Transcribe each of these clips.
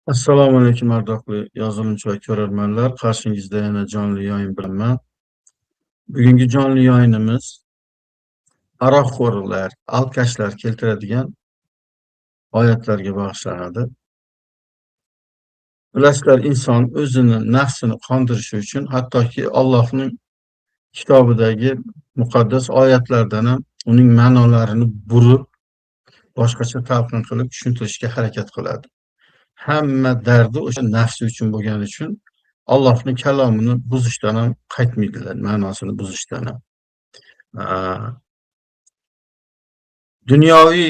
Assalomu alaykum ardoqli yoziluvchi va ko'rarmanlar. Qarshingizda yana jonli yoyin bilanman. Bugungi jonli yoyinimiz aroqxo'rlar, alkashlar keltiradigan oyatlarga bag'ishlanadi. Bilasizlar, inson o'zini nafsini qondirishi uchun hattoki Allohning kitobidagi muqaddas oyatlardan ham uning ma'nolarini burib, boshqacha talqin qilib tushuntirishga harakat qiladi. Hamma dardi o'sha nafsi uchun bo'lgani uchun Allohning kalomini buzishdan ham qaytmaydilar, ma'nosini buzishdan ham. Dunyoviy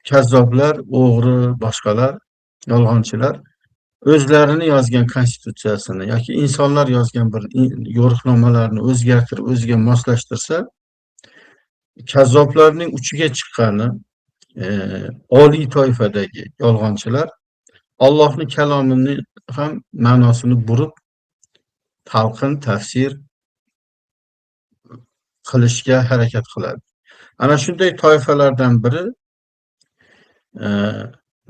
kazzoblar, o'g'ri, boshqalar, yolg'onchilar o'zlarini yozgan konstitutsiyasini yoki insonlar yozgan bir yo'riqnomalarni o'zgartirib, o'ziga moslashtirsa, kazzoblarning uchiga chiqqani oliy toifadagi yolg'onchilar Allohning kalomini ham ma'nosini burib, talqin, tafsir qilishga harakat qiladi. Ana shunday toifalardan biri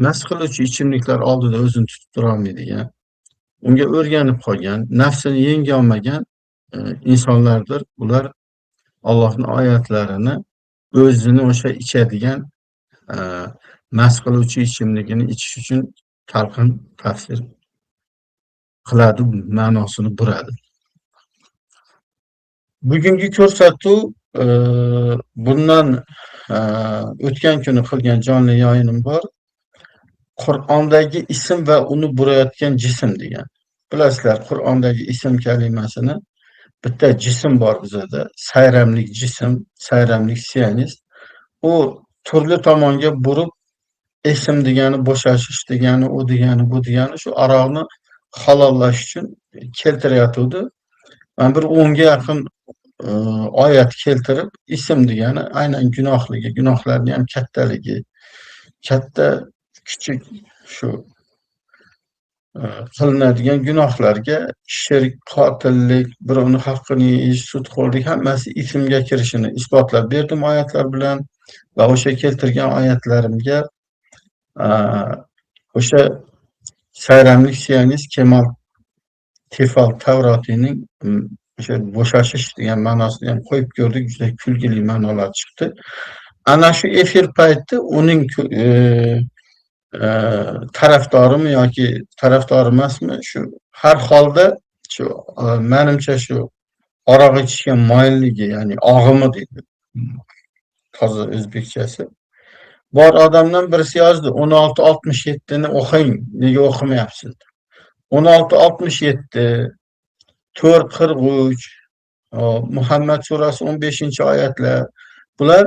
mast qiluvchi ichimliklar oldida o'zini tutib tura olmaydigan, unga o'rganib qolgan, nafsini yenga olmagan insonlardir. Ular Allohning oyatlarini o'zini o'sha ichadigan mast qiluvchi ichimligini ichish uchun talqin, tafsir qiladi, ma'nosini buradi. Bugungi ko'rsatuv bundan o'tgan kuni qilgan jonli yoyinim bor. Qur'ondagi ism va uni burayotgan jism degan. Bilasizlar, Qur'ondagi ism kalimasini bitta jism bor bizada, sayramlik jism, sayramlik sionist. U turli tomonga burib, ism degani bo'shashish degani, u degani, bu degani, shu aroqni halollash uchun keltirayotgandi. Men bir 10ga yaqin oyat keltirib, ism degani aynan gunohligi, gunohlarning ham kattaligi, katta kichik shu qilinadigan gunohlarga shirk, qotillik, birovni haqqini yeyish, sudxo'rlik hammasi ismga kirishini isbotlab berdim oyatlar bilan va o'sha keltirgan oyatlarimga o'sha sayramlik sionist Kemal Tefal Tavrotiyning o'sha bo'shashish degan ma'nosini ham qo'yib ko'rdik, juda kulgili ma'nolar chiqdi. Ana shu efir payti uning tarafdorimi yoki tarafdor emasmi, shu har holda shu menimcha shu aroq ichishga moyilligi, ya'ni og'imi deydi toza o'zbekchasi bor odamdan birisi yozdi, 16.67 ni o'qing, nega o'qimayapsiz? 16.67, 4.43, Muhammad surasi 15-oyatlar. Bular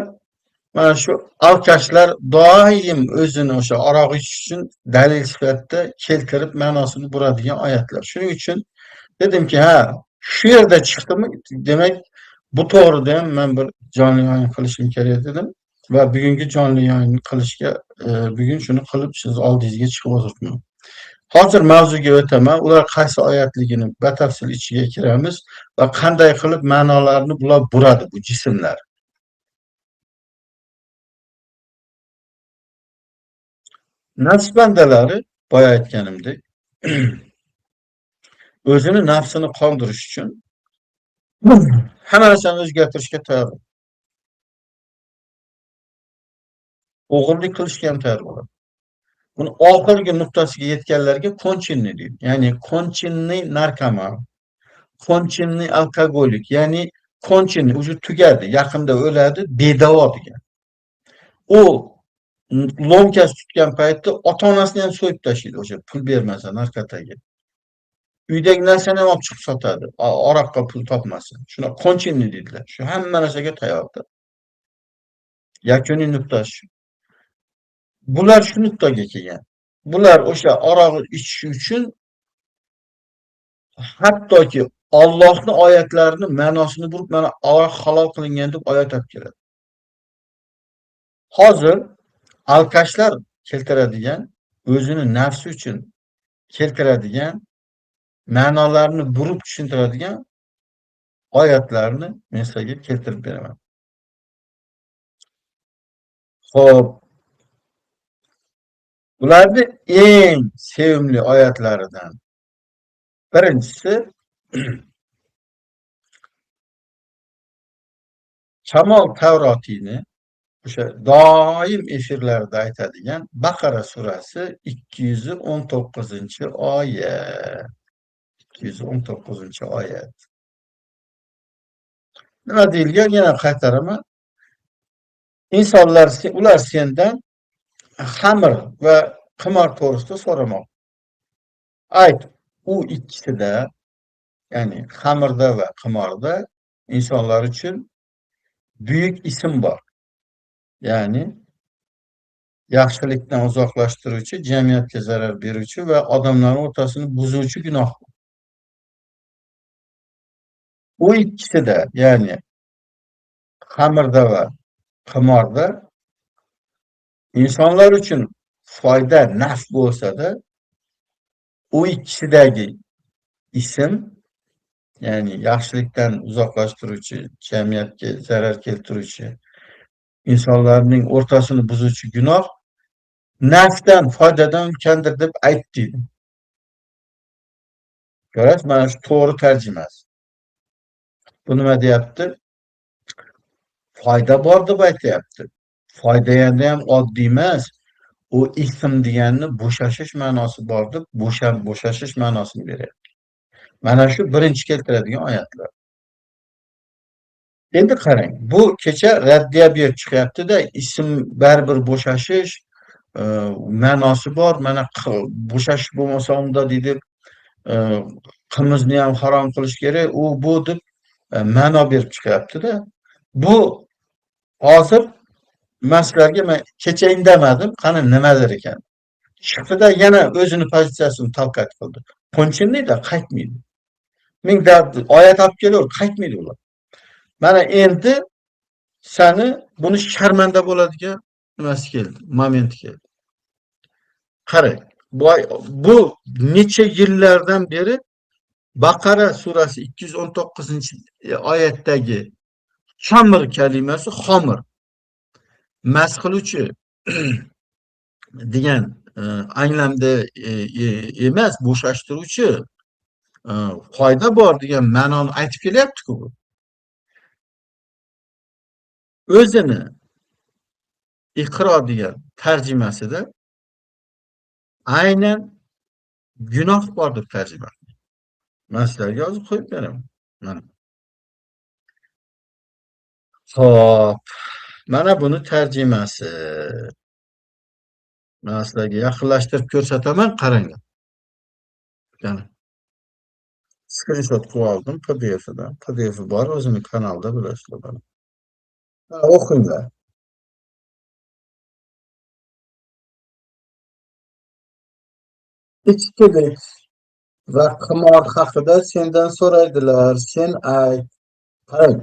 mana shu alkashlar doim o'zini o'sha aroq ichish uchun dalil sifatida keltirib ma'nosini buradigan oyatlar. Shuning uchun dedimki, ha, shu yerda chiqdimi, demak bu to'g'rida ham men bir jonli yoyin qilishim kerak dedim va bugungi jonli yoyin qilishga bugun shuni qilib siz oldingizga chiqib o'tiribman. Hozir mavzuga o'taman. Ular qaysi oyatligini batafsil ichiga kiramiz va qanday qilib ma'nolarni bular buradi bu jismlar. Nafs bandalari boya aytganimdek o'zini nafsini qondirish uchun hamma narsani o'zgartirishga tayyor. O'g'irlik qilishga ham tayyor bo'ladi. Buni oxirgi nuqtasiga yetganlarga konchinni deydi. Ya'ni konchinni narkoman, konchinni alkogolik, ya'ni konchinni уже tugadi, yaqinda o'ladi, bedavo degan. U lomkasi tutgan paytda ota-onasini ham so'yib tashlaydi, o'sha pul bermasa narkotaga. Uydagi narsani ham olib chiqib sotadi, aroqqa pul topmasa. Shuni konchinni deydilar. Shu hamma narsaga tayyordir. Yakuniy nuqta shu. Bular shu nuqtaga kelgan. Bular o'sha aroq ichish uchun hattoki Allohning oyatlarini ma'nosini burib, mana aroq halol qilingan deb oyat olib keladi. Hozir alkashlar keltiradigan, o'zini nafsi uchun keltiradigan ma'nolarni burib tushuntiradigan oyatlarni men sizlarga keltirib beraman. Xo'p. Ularni eng sevimli oyatlaridan birinchisi Kamol Tavrotiyni o'sha doim efirlarda aytadigan Baqara surasi 219-oyat. 219-oyat. Nima deyilgan? Yana qaytaraman. Insonlar ular sendan xamir va qimor to'g'risida so'ramoq. Ayt, u ikkisida, ya'ni xamirda va qimorda insonlar uchun buyuk ism bor. Ya'ni yaxshilikdan uzoqlashtiruvchi, jamiyatga zarar beruvchi va odamlarning o'rtasini buzuvchi gunoh. U ikkisida, ya'ni xamirda va qimorda insonlar uchun foyda, naf bo'lsa-da, u ikkisidagi ism, ya'ni yaxshilikdan uzoqlashtiruvchi, jamiyatga zarar keltiruvchi, insonlarning o'rtasini buzuvchi gunoh nafdan, foydadan ulkandir deb ayt deydi. Ko'rasiz, mana shu to'g'ri tarjimasi. Bu nima deyapti? Foyda bor deb aytyapti. Foyda ham oddiy emas. U ism deganni bo'shashish ma'nosi bor deb bo'shashish ma'nosini beryapti. Mana shu birinchi keltiradigan oyatlar. Endi qarang, bu kecha raddiya berib chiqyapti-da, ism baribir bo'shashish ma'nosi bor, mana bo'shashish bo'lmasa unda deydi, qimizni ham harom qilish kerak, u bu deb ma'no berib chiqyapti-da. Bu hozir men sizlarga men kecha indamadim, qani nimadir ekan. Chiqdi-da yana o'zini pozitsiyasini talqat qildi. Qo'nchinlaydi, qaytmaydi. Ming oyat olib kelaver, qaytmaydi ular. Mana endi seni buni sharmanda bo'ladigan nimasi keldi, momenti keldi. Qarang, bu necha yillardan beri Baqara surasi 219-oyatdagi xamr kalimasi xomir, mas qiluvchi degan anglamda emas, bo'shashtiruvchi, foyda bor degan ma'noni aytib kelyapti-ku bu. O'zini Iqro degan tarjimasida aynan gunoh bor deb tarjima qilgan. Men sizlarga hozir qo'yib beraman. Mana. Xo'p, mana buni tarjimasi. Men sizlarga yaqinlashtirib ko'rsataman, qaranglar. Yana skrinshot qilib oldim PDF'dan. PDF bor o'zini kanalda, bilasizlar buni. O'qinglar. Ichkilik va qimor haqida sendan so'raydilar, sen ayt. Qarang,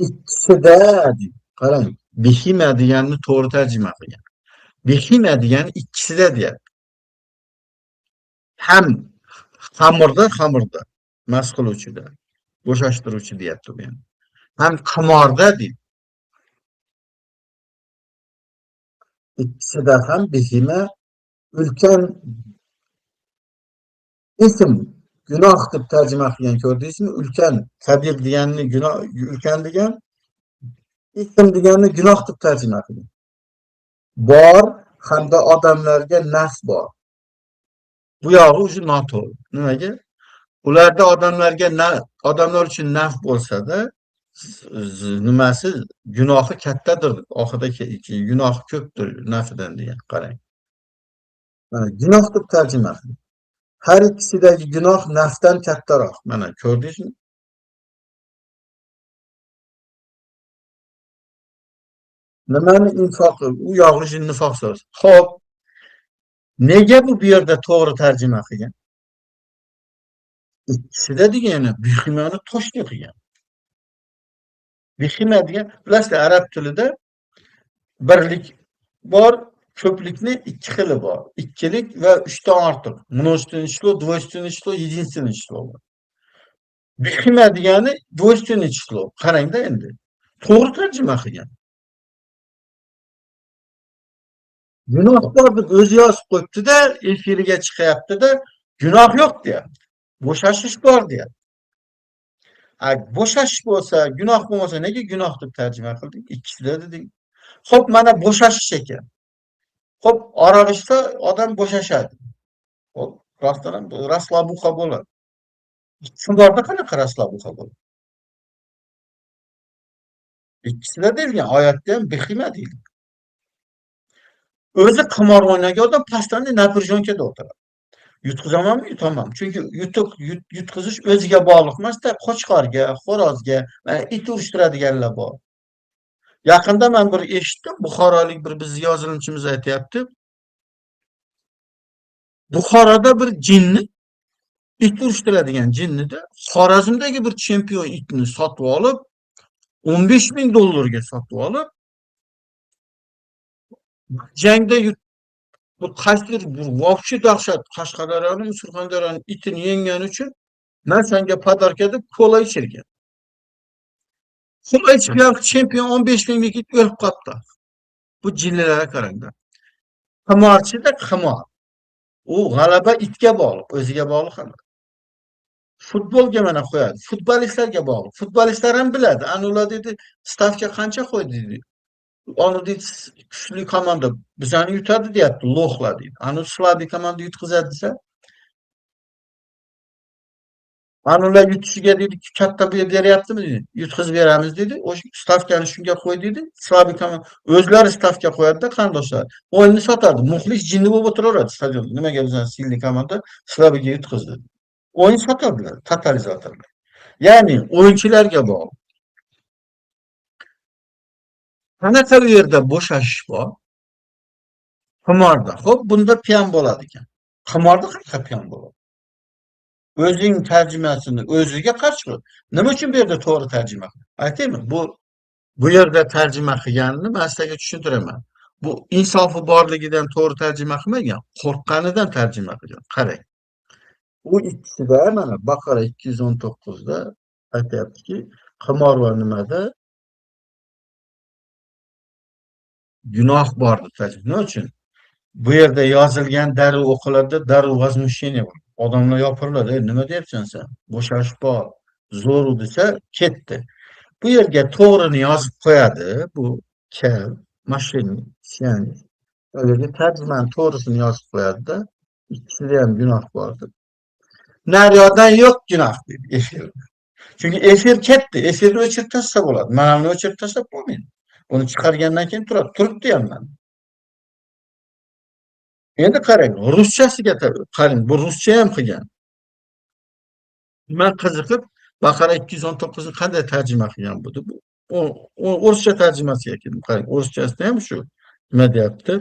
ikkisida deydi. Qarang, bihima deganni to'g'ri tarjima qilgan. Bihima degani ikkisida deyapti. Ham xamirda, xamirda, mas qiluvchida, bo'shashtiruvchi deyapti bu ham. Ham qimorda deydi. Ikkisida ham bihima ulkan ism, gunoh deb tarjima qilgan, ko'rdingizmi? Ulkan, kabir deganni gunoh, ulkan degan, ism deganni gunoh deb tarjima qilgan. Bor hamda odamlarga naf bor. Bu yog'i o'zi noto'g'ri. Nimaga? Ularda odamlarga odamlar uchun naf bo'lsa-da, nimasi gunohi kattadir, oxirida gunohi ko'pdir nafidan degan. Qarang. Mana gunoh deb tarjima qilgan. Har ikkisidagi gunoh nafdan kattaroq. Mana ko'rdingizmi? Nimani infoq, u yog'i nifoq so'z. Xo'p, nega bu yerda to'g'ri tarjima qilgan? Ikkisida degani bihimani toshga qilgan. Bihima degan, bilasizlar, arab tilida birlik bor, ko'plikni ikki xili bor. Ikkilik va uchdan ortiq. Множественное число, двойственное число, единственное число bor. Bihima degani двойственное число. Qarangda endi. To'g'ri tarjima qilgan. Gunoh bor deb o'zi yozib qo'yibdi-da, efiriga chiqyapti-da, gunoh yo'q deyapti. Bo'shashish bor deyapti. Bo'shashish bo'lsa, gunoh bo'lmasa nega gunoh deb tarjima qilding? Ikkisida deding. Xo'p, mana bo'shashish ekan. Xo'p, aroq ichsa odam bo'shashadi. Xo'p, rostdan ham расслабуха bo'ladi. Qimorda qanaqa расслабуха bo'ladi? Ikkisida deyilgan, oyatda ham bihima deyilgan. O'zi qimor o'ynagan odam pastdan напряжёнка da o'tiradi. Yutqizamanmi, yutamanmi? Chunki yutqizish o'ziga bog'liq emasda, qo'chqorga, xo'rozga, mana it urishtiradiganlar bor. Yaqinda men bir eshitdim, Buxorolik bir bizni yoziluvchimiz aytayapti. Buxoroda bir jinni, it urishtiradigan jinnida Xorazmdagi bir chempion itni sotib olib, 15 000 dollarga sotib olib, jangda bu qaysidir bir вообще dahshat Qashqadaryoni, Surxondaryoni itini yengani uchun men senga подарка deb kola ichirgan. Kola ichib chempion 15 minglik it o'lib qolibdi. Bu jinnilarga qarangda. Qimorchida qimor. U g'alaba itga bog'liq, o'ziga bog'liq emas. Futbolga mana qo'yadi, futbolistlarga bog'liq. Futbolistlar ham biladi. Ana ular dedi, stavka qancha qo'ydi dedi. Onu deydi, kuchli komanda bizani yutadi deyapti, лох lar deydi. Ana слабый komanda yutqizadi desa, ana ular yutishiga deydi, katta beryaptimi deydi. Yutqizib beramiz deydi. O'sha stavkani shunga qo'y deydi. Слабый komanda o'zlari stavka qo'yadi-da qarindoshlar. O'yinni sotadi. Muxlis jinni bo'lib o'tiraveradi stadionda. Nimaga bizani сильный komanda слабый ga yutqizdi? O'yin sotadilar, totalizatorlar. Ya'ni o'yinchilarga bog'liq. Qanaqa u yerda bo'shashish bor? Qimorda. Xo'p, bunda piyan bo'ladi ekan. Qimorda qanaqa piyan bo'ladi? O'zing tarjimasini o'ziga qarshi qo'y. Nima uchun bu yerda to'g'ri tarjima qil? Aytaymi? Bu yerda tarjima qilganini men sizlarga tushuntiraman. Bu insofi borligidan to'g'ri tarjima qilmagan, qo'rqqanidan tarjima qilgan. Qarang. U ikkisida mana Baqara 219 da aytayaptiki, qimor va nimada gunoh bor deb tarjima. Nima uchun? Bu yerda yozilgan darrov o'qiladi, darrov возмущение bo'ladi. Odamlar yopiriladi. Nima deyapsan sen? Bo'shash bor, zo'r desa ketdi. Bu yerga to'g'rini yozib qo'yadi. Bu kal, mashina, siyani. Bu yerga tarjimani to'g'risini yozib qo'yadi-da, ikkisida ham gunoh bor deb. Naryoqdan yo'q gunoh deydi efirda. Chunki efir ketdi. Efirni o'chirib tashlasa bo'ladi. Mana buni o'chirib tashlab bo'lmaydi. Buni chiqargandan keyin turadi. Turibdi ham mana. Endi qarang, ruschasiga qarang, bu ruscha ham qilgan. Men qiziqib Baqara 219 ni qanday tarjima qilgan bu deb, o'rischa tarjimasiga keldim. Qarang, o'rischasida ham shu. Nima deyapti?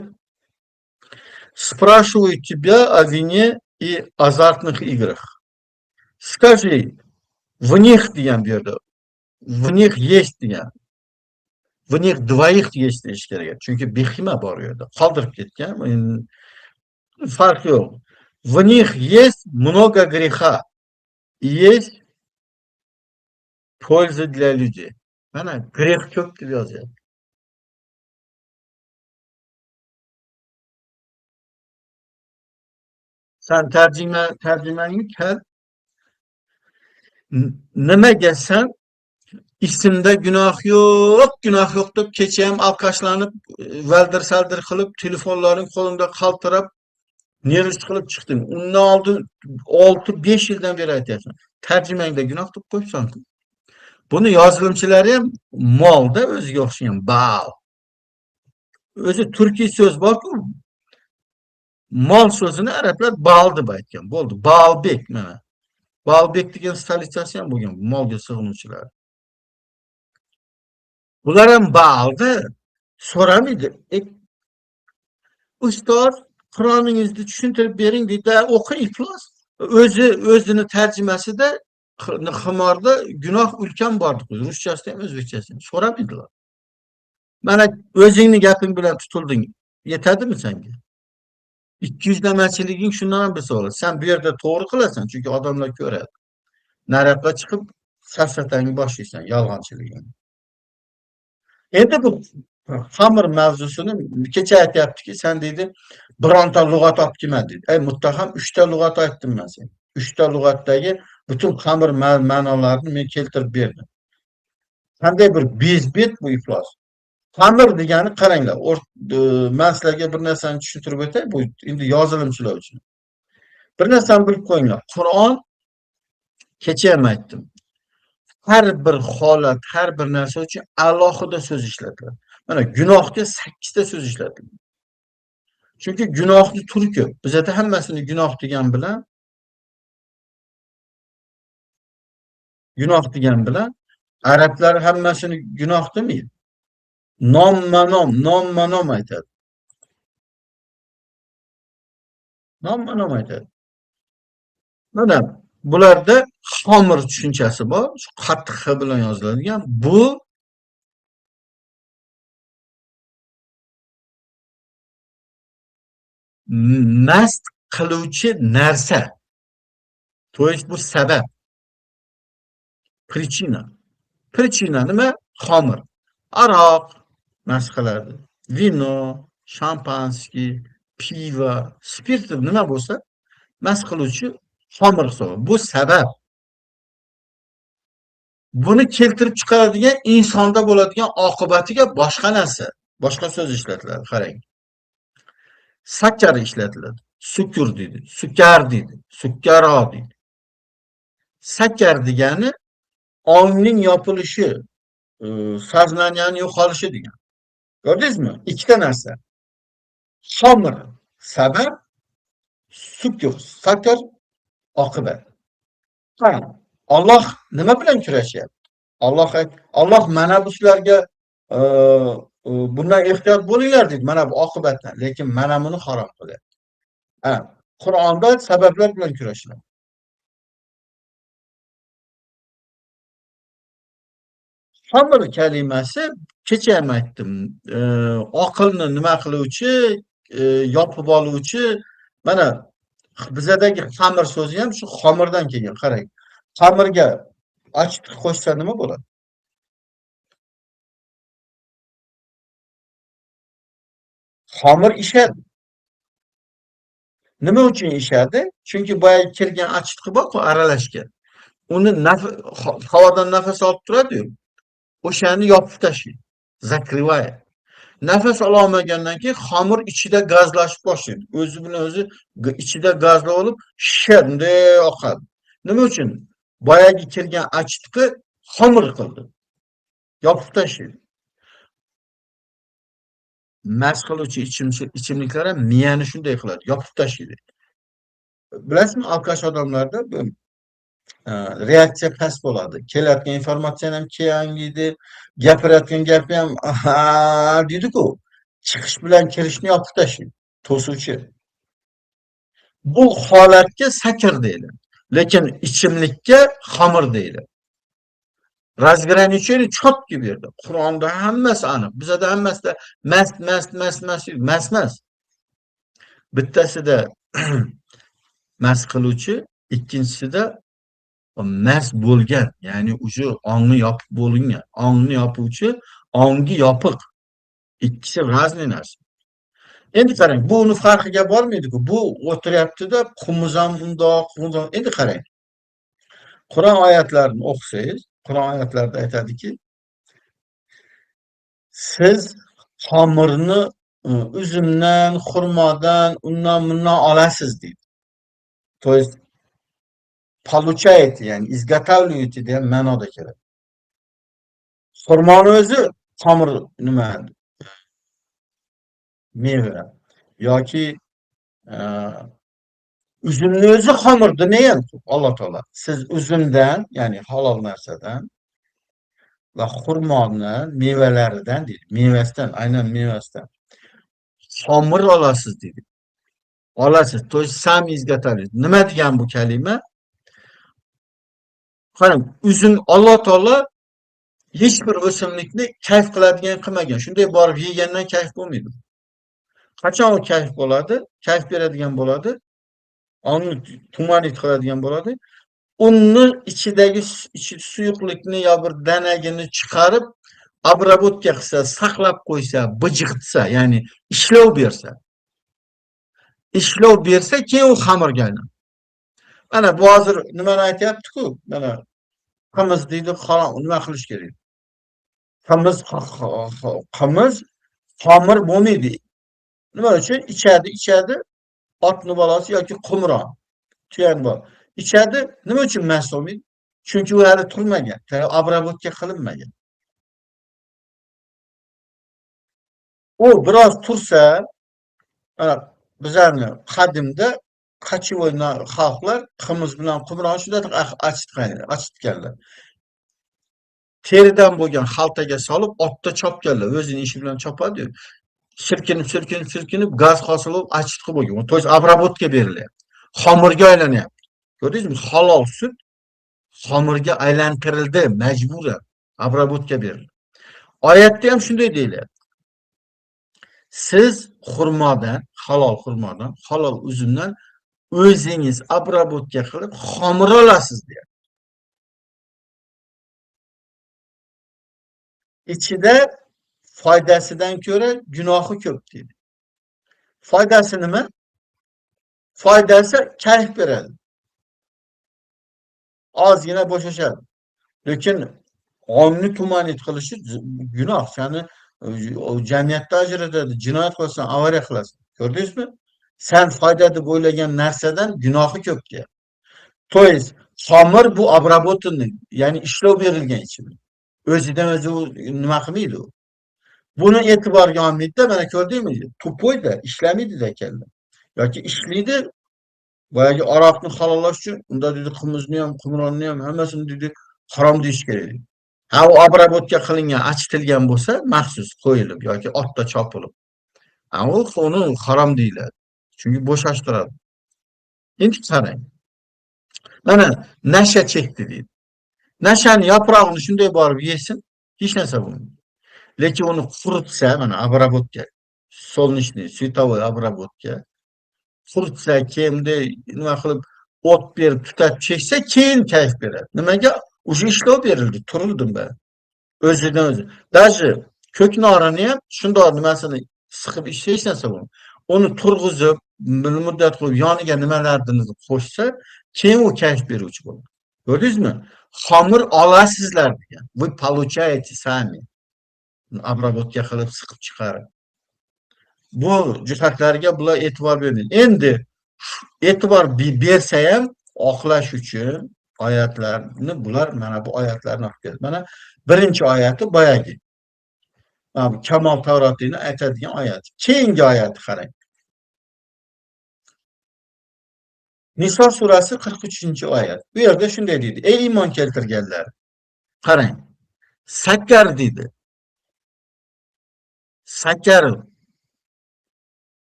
Спрашиваю тебя о вине и азартных играх. Скажи, в них degan bu yerda. В них есть degan. В них двоих есть deyish kerak. Chunki bihima bor u yerda. Qoldirib ketgan. Farq yo'q. В них есть много греха. И есть польза для людей. Mana грех ko'p deb yozyapti. Sen tarjimangni kal. Nimaga sen ismda gunoh yo'q, gunoh yo'q deb kecha ham alkashlanib, valdir saldir qilib, telefonlaring qo'lingda qaltirab, nervs qilib chiqding. Undan oldin 6-5 yildan beri aytyapsan. Tarjimangda gunoh deb qo'yibsan-ku. Buni yozilimchilari ham molda o'ziga o'xshagan bal. O'zi turkiy so'z bor-ku. Mol so'zini arablar bal deb aytgan. Bo'ldi. Balbek mana. Balbek degan stolitsasi ham bo'lgan molga sig'inuvchilar. Bular ham balda so'ramaydi. Ustoz, Qur'oningizni tushuntirib bering deydi, o'qi iflos. O'zi o'zini tarjimasida ximorda gunoh ulkan bor deb qo'ydi. Ruschasida ham, o'zbekchasida ham so'ramaydilar. Mana o'zingni gaping bilan tutulding. Yetadimi senga? Ikki yuzlamachiliging shundan ham bilsa bo'ladi. Sen bu yerda to'g'ri qilasan, chunki odamlar ko'radi. Nariyoqqa chiqib safsatangni boshlaysan, yolg'onchiligingni. Endi bu Xamr mavzusini kecha aytyaptiki, sen deydi, bironta lug'at olib kelma deydi. Ey muttaham, 3 ta lug'at aytdim men senga. 3 ta lug'atdagi butun xamr ma'nolarini men keltirib berdim. Qanday bir bezbet bu iflos. Xamr degani qaranglar, men sizlarga bir narsani tushuntirib o'tay, bu endi yozilimchilar uchun. Bir narsani bilib qo'yinglar. Qur'on kecha ham aytdim. Har bir holat, har bir narsa uchun alohida so'z ishlatiladi. Mana gunohga 8 ta so'z ishlatiladi. Chunki gunohning turi ko'p. Bizda hammasini gunoh degan bilan arablar hammasini gunoh demaydi. Nomma-nom aytadi. Nomma-nom aytadi. Mana bularda xomir tushunchasi bor, shu qattiq x bilan yoziladigan. Bu mast qiluvchi narsa. To есть bu sabab. Причина. Причина nima? Xomir. Aroq mast qiladi. Vino, shampanskiy, pivo, spirt nima bo'lsa mast qiluvchi xomir hisoblanadi. Bu sabab. Buni keltirib chiqaradigan insonda bo'ladigan oqibatiga boshqa narsa, boshqa so'z ishlatiladi. Qarang. Sakkar ishlatiladi. Sukur deydi, sukar deydi, sukkaro deydi. Sakkar degani ongning yopilishi, soznaniyaning yo'qolishi degan. Ko'rdingizmi? Ikkita narsa. Xomir sabab, sukur, sakkar oqibat. Qarang, Alloh nima bilan kurashyapti? Alloh mana bu sizlarga bundan ehtiyot bo'linglar deydi, mana bu oqibatdan, lekin mana buni harom qilyapti. Ha, Qur'onda sabablar bilan kurashiladi. Xamr kalimasi kecha ham aytdim, oqilni nima qiluvchi, yopib oluvchi, mana bizadagi xamir so'zi ham shu xamirdan kelgan. Qarang. Xamirga achitqi qo'shsa nima bo'ladi? Xamir ishadi. Nima uchun ishadi? Chunki boya kirgan achitqi bor-ku aralashgan. Uni havodan nafas olib turadi-yu. O'shani yopib tashlaydi. Zakрывает. Nafas ola olmagandan keyin xamir ichida gazlashib boshlaydi. O'zi bilan o'zi ichida gazlar olib shishadi, bunday oqadi. Nima uchun? Boyagi kirgan achitqi xamir qildi. Yopib tashlaydi. Mast qiluvchi ichimliklar ham miyani shunday qiladi, yopib tashlaydi. Bilasizmi, alkash odamlarda bu reaksiya past bo'ladi. Kelayotgan informatsiyani ham keyin anglaydi, gapirayotgan gapi ham aha deydi-ku. Chiqish bilan kirishni yopib tashlaydi, to'suvchi. Bu holatga sakr deyiladi. Lekin ichimlikka xamir deyiladi. Razgranichение четкий bu yerda. Qur'onda hammasi aniq. Bizada hammasida mast, mast, mast, mast, mast, mast. Bittasida mast qiluvchi, ikkinchisida mast bo'lgan, ya'ni уже ongni yopib bo'lingan, ongni yopuvchi, ongi yopiq. Ikkisi разный narsa. Endi qarang, bu uni farqiga bormaydi-ku. Bu o'tiryapti-da, qumuz ham undoq, qumuz ham. Endi qarang. Qur'on oyatlarini o'qisangiz, Qur'on oyatlarida aytadiki, siz xamirni uzumdan, xurmodan, undan bundan olasiz deydi. То есть получаете, ya'ni изготавливаете degan ma'noda keladi. Xurmoni o'zi xamir nima? Meva yoki uzumni o'zi xamir demagan Alloh taolo. Siz uzumdan, ya'ni halol narsadan va xurmoni mevalaridan deydi. Mevasidan, aynan mevasidan xamir olasiz deydi. Olasiz, то есть сами изготовили. Nima degan bu kalima? Qarang, uzum Alloh taolo hech bir o'simlikni kayf qiladigan qilmagan. Shunday borib yegandan kayf bo'lmaydi. Qachon u kayf bo'ladi? Kayf beradigan bo'ladi. Ongni tumanit qiladigan bo'ladi. Unni ichidagi ichi suyuqlikni yo bir danagini chiqarib, Обработка qilsa, saqlab qo'ysa, bijg'itsa, ya'ni ishlov bersa. Ishlov bersa, keyin u xamirga aylanadi. Mana bu hozir nimani aytyapti-ku? Mana qimiz deydi, nima qilish kerak? Qimiz qimiz xomir bo'lmaydi. Nima uchun? Ichadi, ichadi, otni bolasi yoki qumron, tuyani bor. Ichadi, nima uchun mast bo'lmaydi? Chunki u hali turmagan, обработка qilinmagan. U biroz tursa, mana bizlarni qadimda qachivoy xalqlar qimiz bilan qumron shunday achitganlar. Teridan bo'lgan xaltaga solib otda chopganlar, o'zining ishi bilan chopadi-yu. Silkinib, silkinib, silkinib gaz hosil bo'lib achitqi bo'lgan. То есть обработка berilyapti. Xamirga aylanyapti. Ko'rdingizmi? Halol sut xamirga aylantirildi majburan. Обработка berildi. Oyatda ham shunday deyilyapti. Siz xurmodan, halol xurmodan, halol uzumdan o'zingiz обработка qilib xamir olasiz deyapti. Ichida foydasidan ko'ra gunohi ko'p deydi. Foydasi nima? Foydasi kayf beradi. Ozgina bo'shashadi. Lekin ongni tumanit qilishi gunoh. Seni jamiyatda ajratadi, jinoyat qilsan, avariya qilasan. Ko'rdingizmi? Sen foyda deb o'ylagan narsadan gunohi ko'p deyapti. То есть xamir bu обработанный, ya'ni ishlov berilgan ichimlik. O'zidan o'zi u nima qilmaydi u. Buni e'tiborga olmaydi-da, mana ko'rdingmi? Tupoyda ishlamaydi-da kalla. Yoki ishlaydi, boyagi aroqni halollash uchun unda deydi qimizni ham, qumronni ham hammasini deydi harom deyish kerak. Ha, u обработка qilingan, achitilgan bo'lsa, maxsus qo'yilib yoki otda chopilib. Ha, u uni harom deyiladi. Chunki bo'shashtiradi. Endi qarang. Mana nasha chekdi deydi. Nashani yaprog'ini shunday borib yesin, hech narsa bo'lmaydi. Lekin uni quritsa, mana обработка, солнечный, световой обработка, quritsa, keyin bunday nima qilib o't berib tutatib cheksa, keyin kayf beradi. Nimaga? Уже ishlov berildi, turildim ben. O'zidan o'zi. Даже ko'knorini ham shundoq nimasini siqib ichsa hech narsa bo'lmaydi. Uni turg'izib, bir muddat qo'yib, yoniga nimalarni qo'shsa, keyin u kayf beruvchi bo'ladi. Ko'rdingizmi? Xamir olasizlar degan. Вы получаете сами. Обработка qilib siqib chiqarib. Bu jihatlarga bular e'tibor bermaydi. Endi e'tibor bersa ham oqlash uchun oyatlarni bular mana bu oyatlarni olib keldi. Mana birinchi oyati boyagi. Mana bu Kamol Tavrotini aytadigan oyat. Keyingi oyati qarang. Niso surasi 43-oyat. Bu yerda shunday deydi. Ey iymon keltirganlar, qarang. Sakar deydi. Sakar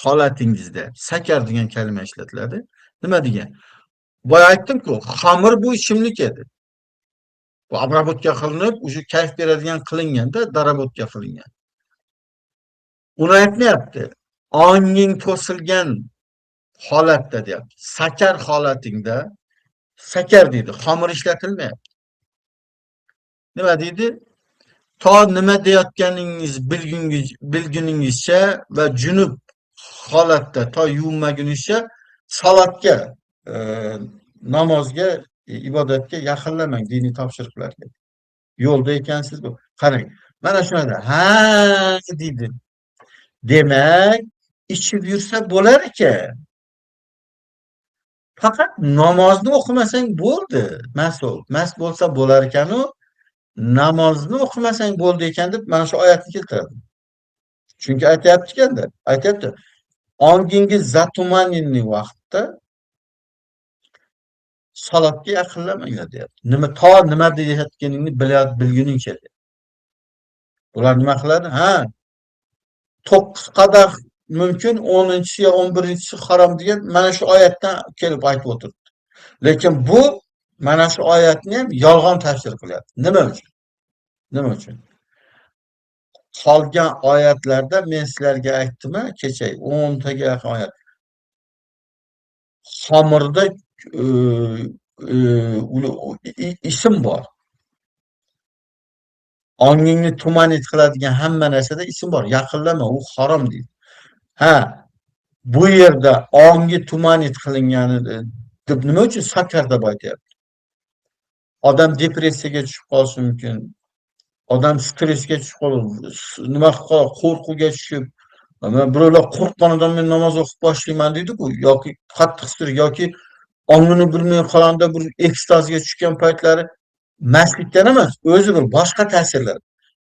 holatingizda sakar degan kalima ishlatiladi. Nima degan? Boya aytdim-ku, xamir bu ichimlik edi. Bu обработка qilinib, o'sha kayf beradigan qilinganda, darabotka qilingan. Uni aytmayapti. Onging to'silgan holatda deyapti. Sakar holatingda sakar deydi, xamir ishlatilmayapti. Nima deydi? To nima deyotganingiz bilguningizcha va junub holatda to yuvinmaguningizcha salatga, namozga, ibodatga yaqinlamang, diniy topshiriqlarga. Yo'lda ekansiz bu. Qarang, mana shunada ha deydi. Demak, ichib yursa bo'lar ekan. Faqat namozni o'qimasang bo'ldi. Mast bo'l. Mast bo'lsa bo'lar ekan-u, namozni o'qimasang bo'ldi ekan deb mana shu oyatni keltiradi. Chunki aytyapti ekanda, aytyapti. Ongingiz zatumaninni vaqtda salatga yaqinlamanglar deyapti. Nima to nima deyayotganingni bilguningcha deyapti. Ular nima qiladi? Ha, 9 qadah mumkin, 10-inchisi yo 11-inchisi harom degan mana shu oyatdan kelib aytib o'tiribdi. Lekin bu mana shu oyatni ham yolg'on tafsir qilyapti. Nima uchun? Nima uchun? Qolgan oyatlarda men sizlarga aytdim-a, kecha 10 taga yaqin oyat. Xamirda ism bor. Ongingni tumanit qiladigan hamma narsada ism bor. Yaqinlama, u harom deydi. Ha, bu yerda ongi tumanit qilingani deb nima uchun sakar deb aytyapti? Odam depressiyaga tushib qolishi mumkin. Odam stressga tushib qolib, nima qilib qoladi, qo'rquvga tushib, birovlar qo'rqqanidan men namoz o'qib boshlayman deydi-ku, yoki qattiq stress yoki ongini bilmay qolganda bir ekstazga tushgan paytlari mastlikdan emas, o'zi bir boshqa ta'sirlar.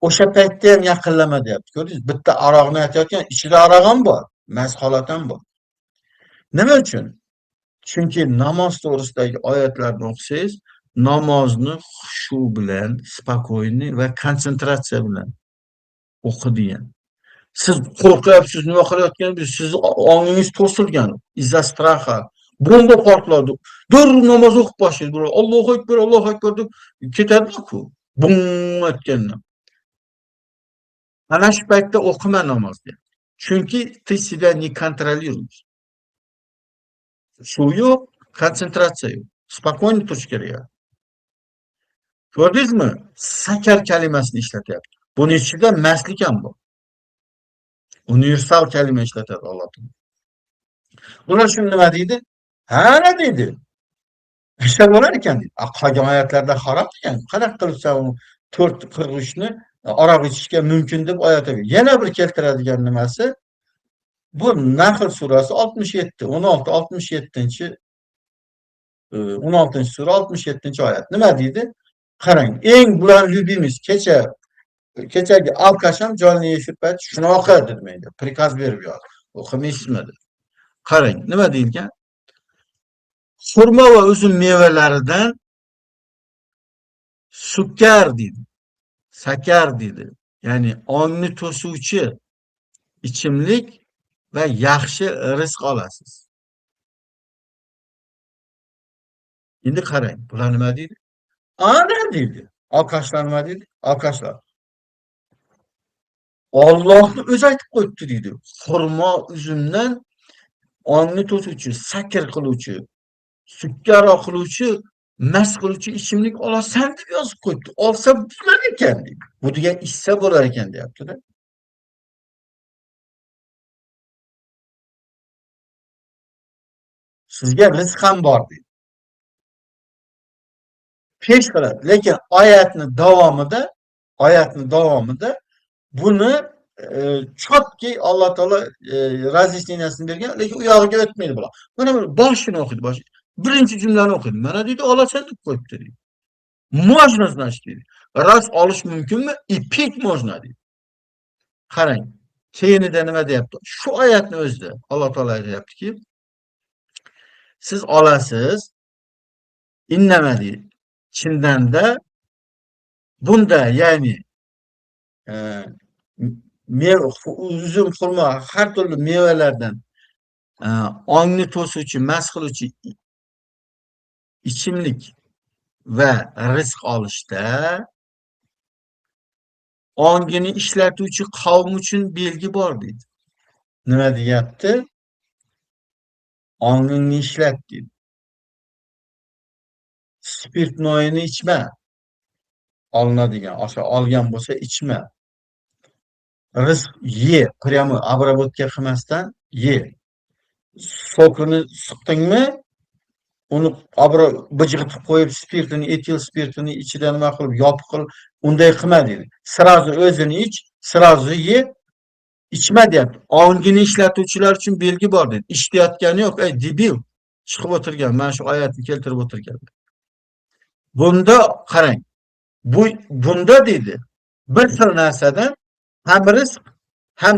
O'sha paytda ham yaqinlama deyapti. Ko'rdingiz? Bitta aroqni aytayotgan, ichida aroq ham bor, mast holat ham bor. Nima uchun? Chunki namoz to'g'risidagi oyatlarni o'qisangiz, namozni xushu bilan, spokойный va konsentratsiya bilan o'qi degan. Siz qo'rqyapsiz, nima qilayotganingiz, sizni ongingiz to'silgan, из-за страха. Bomba portladi. Darrov namoz o'qib boshlaydi. Birov Allohu akbar, Allohu akbar deb ketadi-ku. Bum etgandan. Ana shu paytda o'qima namoz deyapti. Chunki ты себя не контролируешь. Shu yo'q, konsentratsiya yo'q. Spokойно turish kerak. Ko'rdingizmi? Sakar kalimasini ishlatyapti. Buni ichida mastlik ham bor. Universal kalima ishlatadi Alloh taolo. Bular shuni nima deydi? Ha, deydi. Ishlar bo'lar ekan deydi. Qolgan oyatlarda harom degan. Qanaqa qilib sen u 4:43 ni aroq ichishga mumkin deb oyat. Yana bir keltiradigan nimasi bu Nahl surasi 67, 16, 67 16 sura 67 oyat. Nima deydi? Qarang, eng bular любимый kechagi alkash ham jonli efir payt shunaqa dedi menga. Prikaz berib yozdi. O'qimaysizmi dedi. Qarang, nima deyilgan? Xurmo va uzum mevalaridan sukar deydi. Sakar deydi. Ya'ni ongni to'suvchi ichimlik va yaxshi rizq olasiz. Endi qarang, bular nima deydi? Ana deydi. Alkashlar nima deydi? Alkashlar. Allohni o'zi aytib qo'yibdi deydi. Xurmo uzumdan ongni to'suvchi, sakr qiluvchi, sukkaro qiluvchi, mast qiluvchi ichimlik olasan deb yozib qo'yibdi. Olsa bo'lar ekan deydi. Bu degan ichsa bo'lar ekan deyapti-da. Sizga rizq ham bor deydi. Pesh qiladi. Lekin oyatni davomida buni chotki Alloh taolo raziyasini bergan, lekin u yog'iga o'tmaydi bular. Mana bu boshini o'qiydi, bosh. Birinchi jumlani o'qiydi. Mana deydi, olasan deb qo'yibdi deydi. Можно, значит, deydi. Ras olish mumkinmi? И пить можно deydi. Qarang, keyinida nima deyapti? Shu oyatni o'zida Alloh taolo aytayaptiki, siz olasiz, innama deydi. Chindanda bunda, ya'ni uzum, xurmo, har turli mevalardan ongni to'suvchi, mast qiluvchi ichimlik va rizq olishda ongini ishlatuvchi qavm uchun belgi bor deydi. Nima deyapti? Ongingni ishlat deydi. Spirtnoyini ichma. Olinadigan, o'sha olgan bo'lsa ichma. Rizq ye, prямо обработка qilmasdan ye. Sokini siqdingmi, uni bijg'itib qo'yib, spirtini, etil spirtini ichida nima qilib, yopiq qilib, unday qilma deydi. Sразу o'zini ich, sразу ye, ichma deyapti. Ongini ishlatuvchilar uchun belgi bor deydi. Ishlayotgani yo'q, ey debil, chiqib o'tirgan, mana shu oyatni keltirib o'tirgan. Bunda qarang. Bunda deydi, bir xil narsadan ham rizq, ham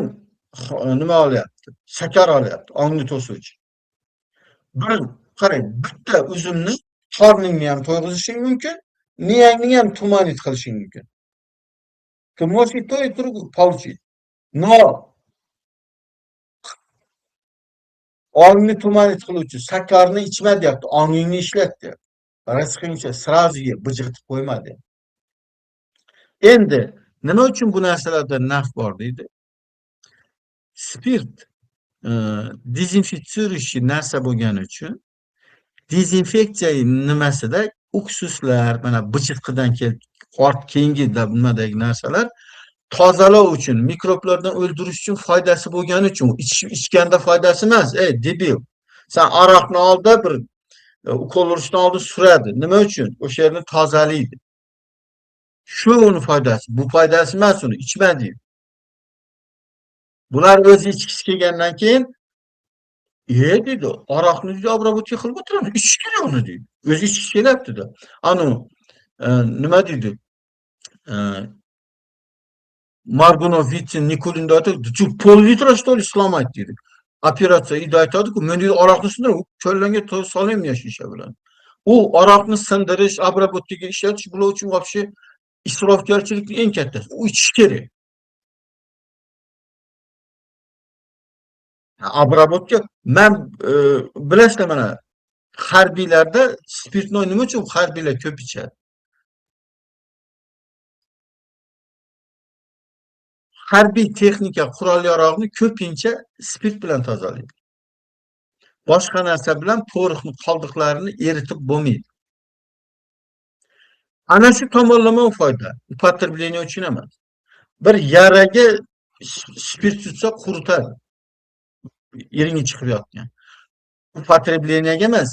nima olyapti? Shakar olyapti, ongni to'suvchi. Bir qarang, bitta uzumni qorningni ham to'yg'izishing mumkin, miyangni ham tumanit qilishing mumkin. Ты можешь и то, и другое получить. Но ongni tumanit qiluvchi sakarni ichma deyapti, ongingni ishlat deyapti. Rizqingcha sразу ye, bijg'itib qo'yma deyapti. Endi nima uchun bu narsalarda naf bor deydi? Spirt dezinfitsiruvchi narsa bo'lgani uchun dezinfeksiya nimasida uksuslar, mana bijitqidan kelib ort keyingi nimadagi narsalar tozalov uchun, mikroblardan o'ldirish uchun foydasi bo'lgani uchun, ichganda foydasi emas. Ey debil. Sen aroqni olda bir ukol urishdan oldin suradi. Nima uchun? O'sha yerni tozalaydi. Shu uni foydasi. Bu foydasi emas uni, ichma deydi. Bular o'zi ichgisi kelgandan keyin deydi, aroqni deydi, обработка qilib o'tiramiz, ichish kerak uni deydi. O'zi ichgisi kelyapti-da. Anu nima deydi? Morgunov, Vitsin, Nikulinda aytadi, пол-литра что ли сломать deydi. Operatsiya ida aytadi-ku, men deydi aroqni sindirib, kallangga solaymi shisha bilan. U aroqni sindirish, обработка ga ishlatish bular uchun вообще isrofgarchilikning eng kattasi. U ichish kerak. Обработка men bilasizlar mana harbiylarda spirtnoy nima uchun harbiylar ko'p ichadi? Harbiy texnika, qurol-yarog'ni ko'pincha spirt bilan tozalaydi. Boshqa narsa bilan poroxni qoldiqlarini eritib bo'lmaydi. Ana shu tomonlama foyda, употребление uchun emas. Bir yaraga spirt tutsa quritadi. Iringi chiqib yotgan. Употребление ga emas,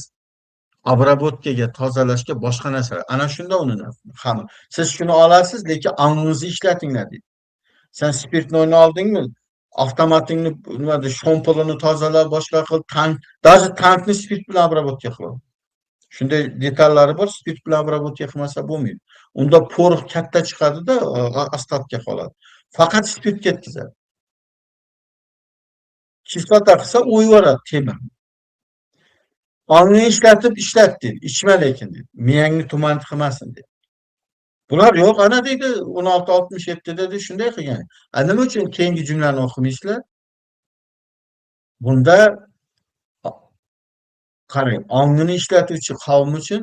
обработка ga, tozalashga boshqa narsalar. Ana shunda uni xamir. Siz shuni olasiz, lekin ongingizni ishlatinglar deydi. Sen spirtnoyni oldingmi? Avtomatingni nimada shompolini tozala, boshqa qil, tank, даже tankni spirt bilan обработка qiladi. Shunday detallari bor, spirt bilan обработка qilmasa bo'lmaydi. Unda porox katta chiqadi-da, ostatga qoladi. Faqat spirt ketkazadi. Kislota qilsa o'yib yuboradi temir. Ongni ishlatib ishlat deydi, ichma lekin deydi. Miyangni tuman qilmasin deydi. Bular yo'q, ana deydi 1667 dedi, shunday qilgan. A nima uchun keyingi jumlani o'qimaysizlar? Bunda qarang, ongini ishlatuvchi qavm uchun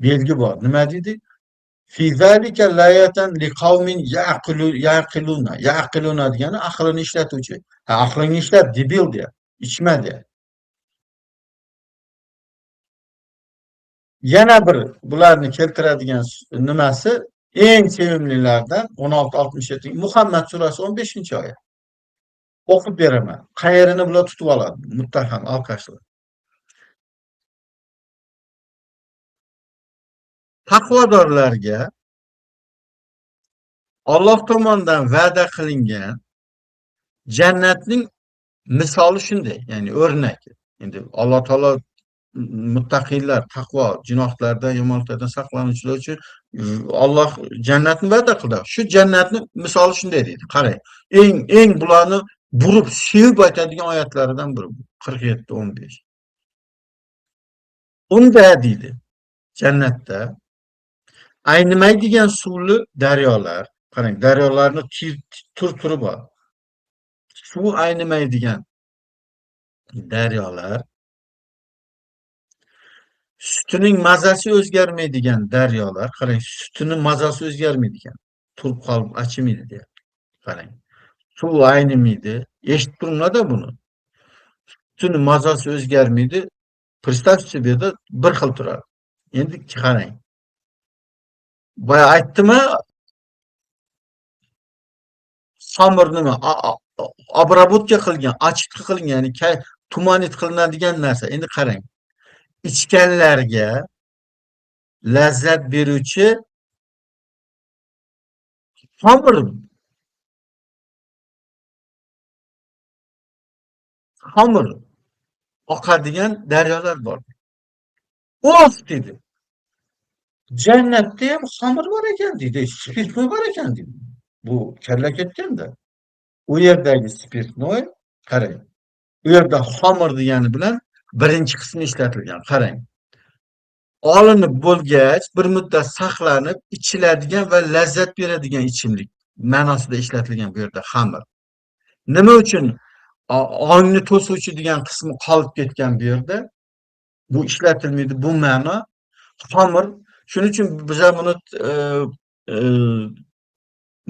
belgi bor. Nima deydi? Fi zalika layatan liqavmin yaqiluna. Yaqiluna degani aqlini ishlatuvchi. Ha, aqlingni ishlat, debil deyapti. Ichma deyapti. Yana bir bularni keltiradigan nimasi eng sevimlilardan 1667 Muhammad surasi 15-oyat. O'qib beraman. Qayerini bular tutib oladi? Muttaham alkashlar. Taqvodorlarga Alloh tomonidan va'da qilingan jannatning misoli shunday, ya'ni o'rnak. Endi Alloh taolo muttaqiylar, taqvo, jinohlardan, yomonliklardan saqlanuvchilar uchun Alloh jannatni va'da qildi. Shu jannatni misoli shunday deydi. Qarang, eng bularni burib, sevib aytadigan oyatlaridan biri bu. 47-15. Unda deydi, jannatda aynimaydigan suvli daryolar, qarang, daryolarni tur-turi bor. Suv aynimaydigan daryolar, sutining mazasi o'zgarmaydigan daryolar, qarang, sutining mazasi o'zgarmaydigan, turib qolib achimaydi deyapti. Qarang, suv aynimaydi, eshitib turinglar-da buni. Sutining mazasi o'zgarmaydi. Представьте себе, bir xil turadi. Endi qarang. Boya aytdim-a, xamir nima? Обработка qilgan, achitqi qilingan, ya'ni tumanit qilinadigan narsa. Endi qarang. Ichganlarga lazzat beruvchi xamir. Xamir oqadigan daryolar bor. Of dedi. Jannatda ham xamir bor ekan deydi, spirtnoy bor ekan deydi. Bu kalla ketganda. U yerdagi spirtnoy, qarang. U yerda xamir degani bilan birinchi qismi ishlatilgan. Qarang. Olinib bo'lgach, bir muddat saqlanib ichiladigan va lazzat beradigan ichimlik ma'nosida ishlatilgan bu yerda xamir. Nima uchun ongni to'suvchi degan qismi qolib ketgan bu yerda? Bu ishlatilmaydi, bu ma'no xamir. Shuning uchun biz ham buni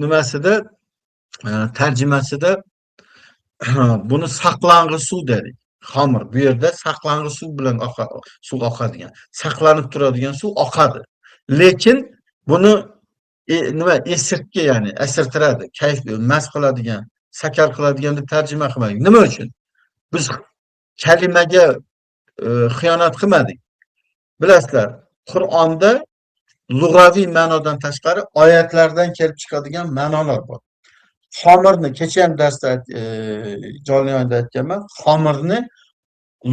nimasida tarjimasida buni saqlang'i suv dedik. Xamir bu yerda saqlang'i suv bilan suv oqadigan, saqlanib turadigan suv oqadi. Lekin buni Nima esirtki, ya'ni esirtiradi, kayf mast qiladigan, sakar qiladigan deb tarjima qilmadik. Nima uchun? Biz kalimaga xiyonat qilmadik. Bilasizlar, Qur'onda lug'aviy ma'nodan tashqari oyatlardan kelib chiqadigan ma'nolar bor. Xomirni kecha ham darsda jonli yayinda aytganman, xomirni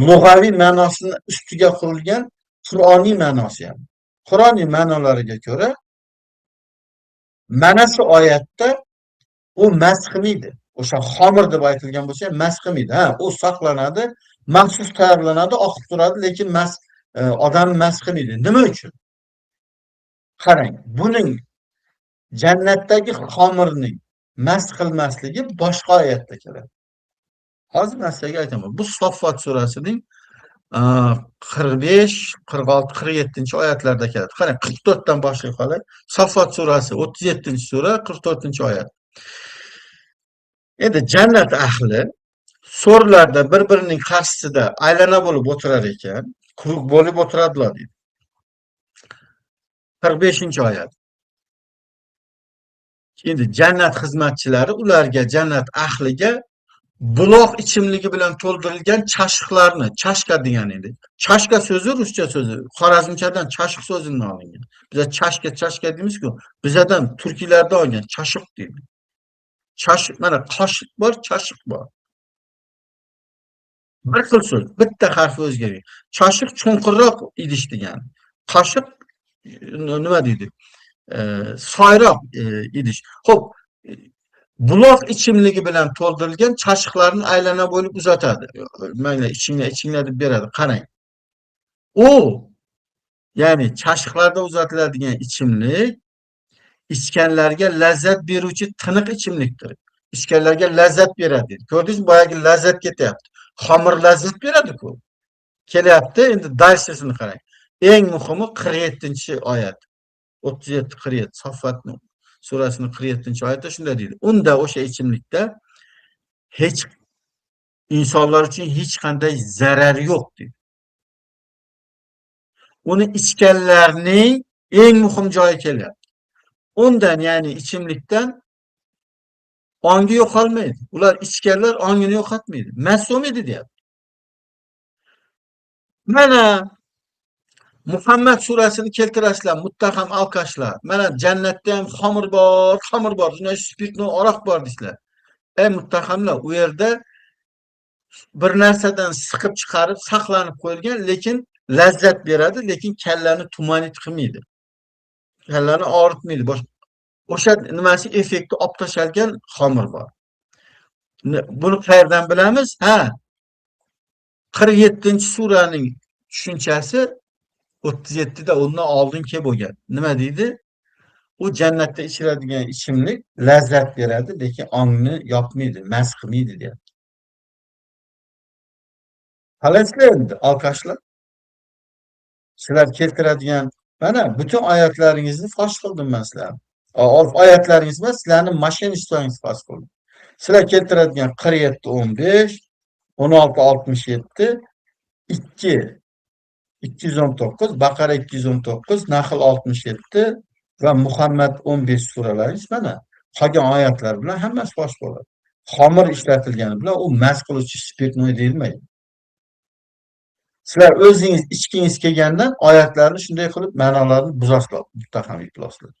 lug'aviy ma'nosini ustiga qurilgan Qur'oniy ma'nosi ham. Qur'oniy ma'nolariga ko'ra mana shu oyatda u mast qilmaydi. O'sha xomir deb aytilgan bo'lsa ham mast qilmaydi. Ha, u saqlanadi, maxsus tayyorlanadi, oqib turadi, lekin mast odam mast qilmaydi. Nima uchun? Qarang, buning jannatdagi xomirning mast qilmasligi boshqa oyatda keladi. Hozir men sizlarga aytaman. Bu Soffat surasining 45, 46, 47 oyatlarda keladi. Qarang, 44 dan boshlaylik hali. Soffat surasi 37-sura, 44-oyat. Endi jannat ahli so'rlarda bir-birining qarshisida aylana bo'lib o'tirar ekan, quruq bo'lib o'tiradilar deydi. 45-oyat. Endi jannat xizmatchilari ularga, jannat ahliga buloq ichimligi bilan to'ldirilgan chashiqlarni, chashka degan edi. Chashka so'zi ruscha so'zi, Xorazmchadan chashiq so'zidan olingan. Biza chashka chashka deymiz-ku, bizadan turkiylardan olgan chashiq deydi. Chashiq, mana qoshiq bor, chashiq bor. Bir xil so'z, bitta harfi o'zgargan. Chashiq cho'nqirroq idish degani. Qoshiq nima deydi? Soyroq idish. Xo'p, buloq ichimligi bilan to'ldirilgan chashiqlarni aylana bo'lib uzatadi. Mayli, ichinglar, ichinglar deb beradi. Qarang. U, ya'ni chashiqlarda uzatiladigan ichimlik ichganlarga lazzat beruvchi tiniq ichimlikdir. Ichganlarga lazzat beradi deydi. Ko'rdingizmi, boyagi lazzat ketyapti. Xomir lazzat beradi-ku. Kelyapti, endi dalsisini qarang. Eng muhimi 47-oyat. 37 47 Soffatni surasining 47-oyatida shunday deydi. Unda o'sha ichimlikda hech insonlar uchun hech qanday zarar yo'q deydi. Uni ichganlarning eng muhim joyi kelyapti. Undan, ya'ni ichimlikdan ongi yo'qolmaydi. Ular ichganlar ongini yo'qotmaydi. Mast bo'lmaydi deyapti. Mana Muhammad surasini keltirasizlar, muttaham alkashlar. Mana jannatda ham xomir bor, xomir bor, shunday spirtni aroq bor deysizlar. Ey muttahamlar, u yerda bir narsadan siqib chiqarib saqlanib qo'yilgan, lekin lazzat beradi, lekin kallani tumanit qilmaydi. Kallani og'ritmaydi. O'sha nimasi effekti olib tashalgan xomir bor. Buni qayerdan bilamiz? Ha. 47-suraning tushunchasi 37 da undan oldin kelib bo'lgan. Nima deydi? U jannatda ichiladigan ichimlik lazzat beradi, lekin ongni yopmaydi, mast qilmaydi deyapti. Qalaysizlar endi alkashlar? Sizlar keltiradigan mana butun oyatlaringizni fosh qildim men sizlarni. Oyatlaringiz emas, sizlarning mashinistlaringizni fosh qildim. Sizlar keltiradigan 47 15, 16 67, 2 219, Baqara 219, Nahl 67 va Muhammad 15 suralaringiz mana qolgan oyatlar bilan hammasi fosh bo'ladi. Xomir ishlatilgani bilan u mast qiluvchi spirtnoy deyilmaydi. Sizlar o'zingiz ichkingiz kelgandan oyatlarni shunday qilib ma'nolarini buzasizlar, muttaham ifloslar.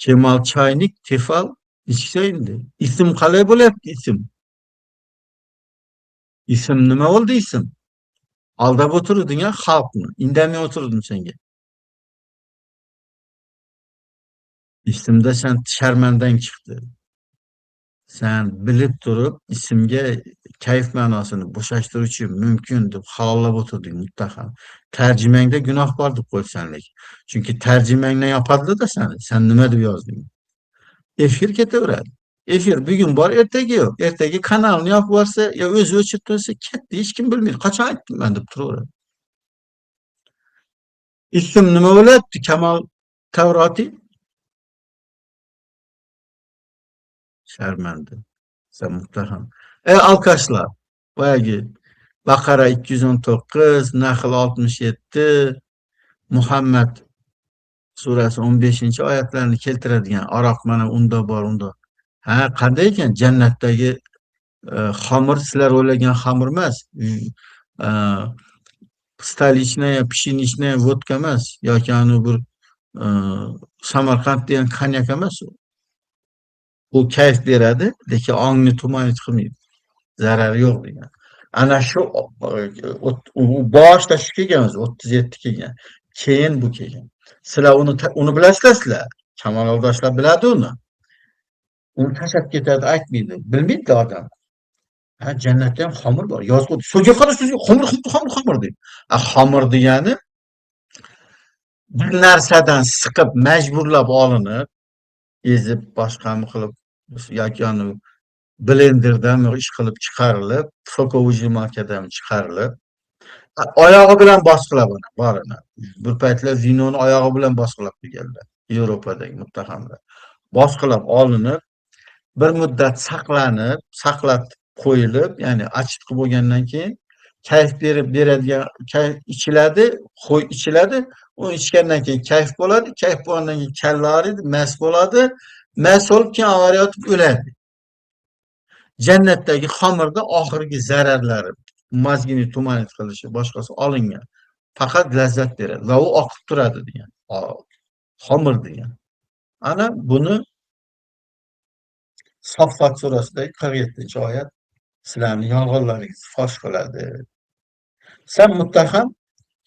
Kemal Chaynik, Tefal ichsa endi. Ism qalay bo'lyapti ism? Ism nima bo'ldi ism? Aldab o'tirding a xalqni. Indamay o'tirdim senga. Ismda sen sharmandang chiqdi. Sen bilib turib ismga kayf ma'nosini bo'shashtiruvchi mumkin deb halollab o'tirding muttaham. Tarjimangda gunoh bor deb qo'ysan lekin. Chunki tarjimangdan yopadilar-da seni. Sen nima deb yozding? Efir ketaveradi. Efir bugun bor, ertaga yo'q. Ertaga kanalni yopib yuborsa, yo o'zi o'chirib qo'ysa, ketdi, hech kim bilmaydi. Qachon aytdim men deb turaveradi. Ism nima bo'lyapti? Kamol Tavroti sharmanda. Sen muttaham. Ey alkashlar, boyagi Baqara 219, Nahl 67, Muhammad surasi 15-oyatlarni keltiradigan aroq mana unda bor, unda. Ha, qanday ekan jannatdagi xamir sizlar o'ylagan xamir emas. Столичная, пшеничная водка emas yoki ani bir Samarqand degan konyak emas u. U kayf beradi, lekin ongni tumanit qilmaydi. Zarari yo'q degan. Ana shu u boshida shu kelgan o'zi 37 kelgan. Keyin bu kelgan. Sizlar uni bilasizlar sizlar. Kamol yo'ldoshlar biladi uni. Uni tashlab ketadi, aytmaydi. Bilmaydi odam. Ha, jannatda ham xamir bor. Yozib qo'ydi. So'zga qara, so'zga xamir, xamir, xamir, xamir deydi. A xamir degani bir narsadan siqib, majburlab olinib, ezib, boshqami qilib yoki ani blenderdan ish qilib chiqarilib, соковыжималка dan chiqarilib, oyog'i bilan bosqilab ana borini. Bir paytlar vinoni oyog'i bilan bosqilab kelganlar Yevropadagi muttahamlar. Bosqilab olinib, bir muddat saqlanib, saqlatib qo'yilib, ya'ni achitqi bo'lgandan keyin kayf berib beradigan kayf ichiladi, qo'y ichiladi. Uni ichgandan keyin kayf bo'ladi, kayf bo'lgandan keyin kalla og'riydi, mast bo'ladi. Mast bo'lib keyin avariya yotib o'ladi. Jannatdagi xamirda oxirgi zararlari, мозги ni tumanit qilishi, boshqasi olingan. Faqat lazzat beradi va u oqib turadi degan. Xamir degan. Ana buni Soffat surasidagi 47-oyat sizlarni yolg'onlaringizni fosh qiladi. Sen muttaham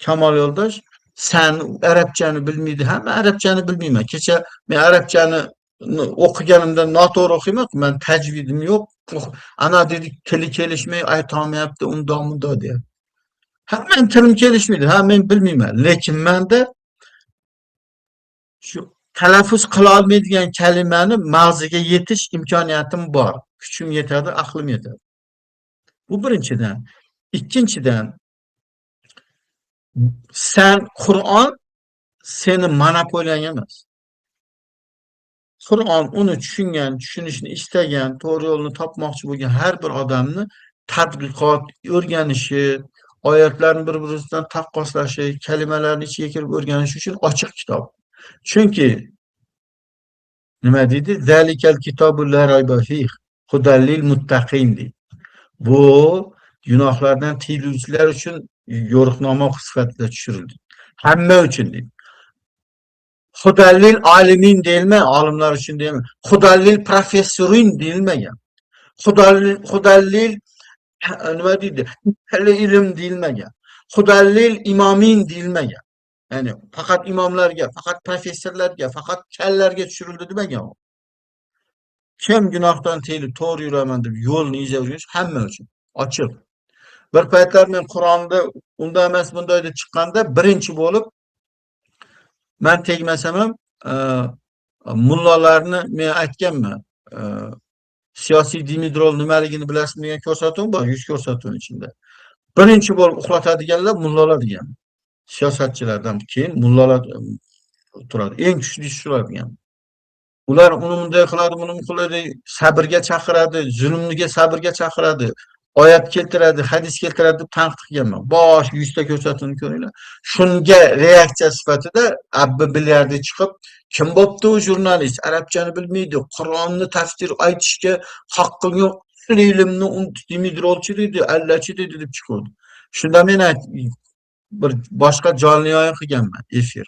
Kamol yo'ldosh, sen arabchani bilmaydi. Ha, men arabchani bilmayman. Kecha men arabchani o'qiganimda noto'g'ri o'qiyman, man tajvidim yo'q. Ana dedi, tili kelishmay aytolmayapti, undoq bundoq deyapti. Ha, men tilim kelishmaydi. Ha, men bilmayman. Lekin menda shu talaffuz qila olmaydigan kalimani mag'ziga yetish imkoniyatim bor. Kuchim yetadi, aqlim yetadi. Bu birinchidan. Ikkinchidan, sen Qur'on seni monopoliyang emas. Qur'on uni tushungan, tushunishni istagan, to'g'ri yo'lni topmoqchi bo'lgan har bir odamni tadqiqot, o'rganishi, oyatlarni bir-biridan taqqoslashi, kalimalarni ichiga kirib o'rganishi uchun ochiq kitob. Chunki nima deydi? Zalikal kitobu la rayba fih hudallil muttaqin deydi. Bu gunohlardan tiyiluvchilar uchun yo'riqnoma sifatida tushirildi. Hamma uchun deydi. Hudallil alimin deyilma, olimlar uchun deyilma. Hudallil professorin deyilmagan. Hudallil nima deydi? Ilm deyilmagan. Hudallil imomin deyilmagan. Ya'ni faqat imomlarga, faqat professorlarga, faqat kallarga tushirildi demagan u. Kim gunohdan tiyilib to'g'ri yuraman deb yo'lni izlayvergan hamma uchun ochiq. Bir paytlar men Qur'onda unda emas bunday deb chiqqanda birinchi bo'lib men tegmasam ham mullalarni men aytganman. Siyosiy Dimidrol nimaligini bilasizmi degan ko'rsatuv bor, 100 ko'rsatuvning ichida. Birinchi bo'lib uxlatadiganlar mullalar degan. Siyosatchilardan keyin mullalar turadi. Eng kuchlisi shular degan. Ular uni bunday qiladi, buni qiladi, sabrga chaqiradi, zulmga sabrga chaqiradi, oyat keltiradi, hadis keltiradi deb tanqid qilganman. Bosh 100 ta ko'rsatuvni ko'ringlar. Shunga reaksiya sifatida Abbi Bilyardi chiqib, kim bo'pti u jurnalist, arabchani bilmaydi, Qur'onni tafsir aytishga haqqi yo'q, ilmni Dimidrolchi deydi, allachi deydi deb chiqdi. Shunda men bir boshqa jonli yoyin qilganman, efir,